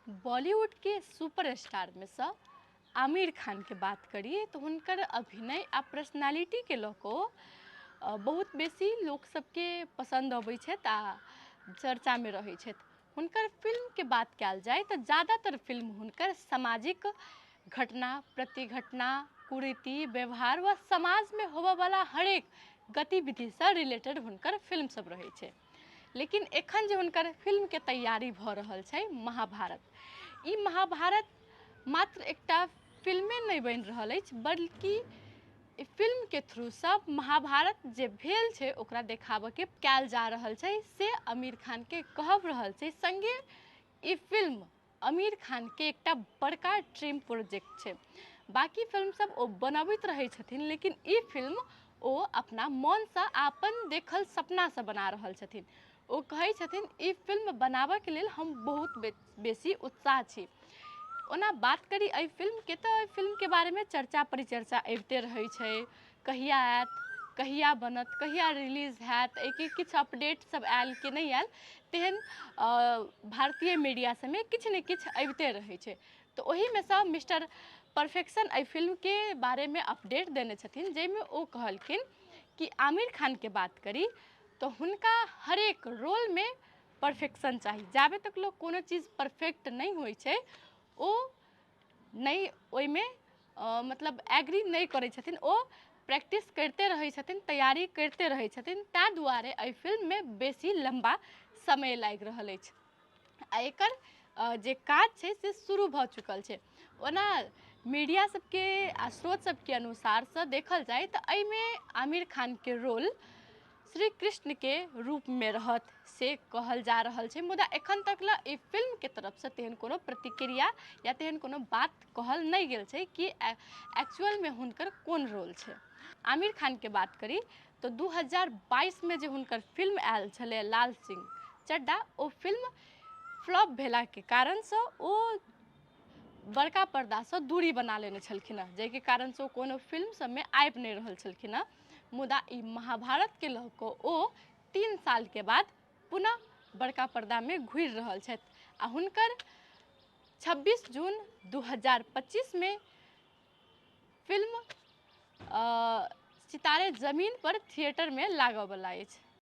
बॉलीवुडके सुपरस्टारमे सँ आमिर खानके बात करी तऽ हुनकर अभिनय आ पर्सनालिटीके लऽ कऽ बहुत बेसी लोक सबके पसन्द अबै छथि आ चर्चामे रहै छथि। हुनकर फिल्मके बात कयल जाय तऽ ज्यादातर फिल्म हुनकर सामाजिक घटना, प्रतिघटना, कुरीति, व्यवहार वा समाजमे होबऽवला हरेक गतिविधिसँ रिलेटेड हुनकर फिल्म सब रहै छै। लेकिन एखन जे हुनकर फिल्मके तैयारी भऽ रहल छै महाभारत, ई महाभारत मात्र एकटा फिल्मे नहि बनि रहल अछि, बल्कि ई फिल्मके थ्रूसँ महाभारत जे भेल छै ओकरा देखाबऽके कयल जा रहल छै से आमिर खानके कहब रहल छै। सङ्गे ई फिल्म आमिर खानके एकटा बड़का ड्रीम प्रोजेक्ट छै। बाँकी फिल्म सब ओ बनबैत रहै छथिन, लेकिन ई फिल्म ओ अपना मोनसँ आ अपन देखल सपनासँ बना रहल छथिन। ओ कहै छथिन ई फिल्म बनाबऽके लेल हम बहुत बेसी उत्साह छी। ओना बात करी एहि फिल्मके तऽ एहि फिल्मके बारेमे चर्चा परिचर्चा अबिते रहै छै, कहिया आयत, कहिया बनत, कहिया रिलीज हैत, एहिके किछु अपडेट सब आयल कि नहि आयल, तेहन भारतीय मीडिया सबमे किछु ने किछु अबिते रहै छै। तऽ ओहिमे सँ मिस्टर परफेक्शन एहि फिल्मके बारेमे अपडेट देने छथिन, जाहिमे ओ कहलखिन कि आमिर खानके बात करी तऽ हुनका हरेक रोलमे परफेक्शन चाही। जाबे तक लोक कोनो चीज परफेक्ट नहि होइ छै ओ नहि ओहिमे मतलब एग्री नहि करै छथिन, ओ प्रैक्टिस करिते रहै छथिन, तैयारी करिते रहै छथिन। ताहि दुआरे एहि फिल्ममे बेसी लम्बा समय लागि रहल अछि आ एकर जे काज छै से शुरू भऽ चुकल छै। ओना मीडिया सबके आ स्रोत सबके अनुसारसँ देखल जाय तऽ एहिमे आमिर खानके रोल श्री कृष्णके रूपमे रहत से कहल जा रहल छै, मुदा एखन तक लए एहि फिल्मके तरफसँ तेहन कोनो प्रतिक्रिया या तेहन कोनो बात कहल नहि गेल छै कि एक्चुअलमे हुनकर कोन रोल छै। आमिर खानके बात करी तऽ 2022मे जे हुनकर फिल्म आयल छलै लाल सिंह चड्ढा, ओ फिल्म फ्लॉप भेलाके कारणसँ ओ बड़का पर्दासँ दूरी बना लेने छलखिन हँ, जाहिके कारणसँ ओ कोनो फिल्म सबमे आबि नहि रहल छलखिन हँ। मुदा ई महाभारतके लऽ कऽ ओ 3 सालके बाद पुनः बड़का पर्दामे घुरि रहल छथि आ हुनकर 26 जून 2025मे फिल्म सितारे जमीन पर थिएटरमे लागऽवला अछि।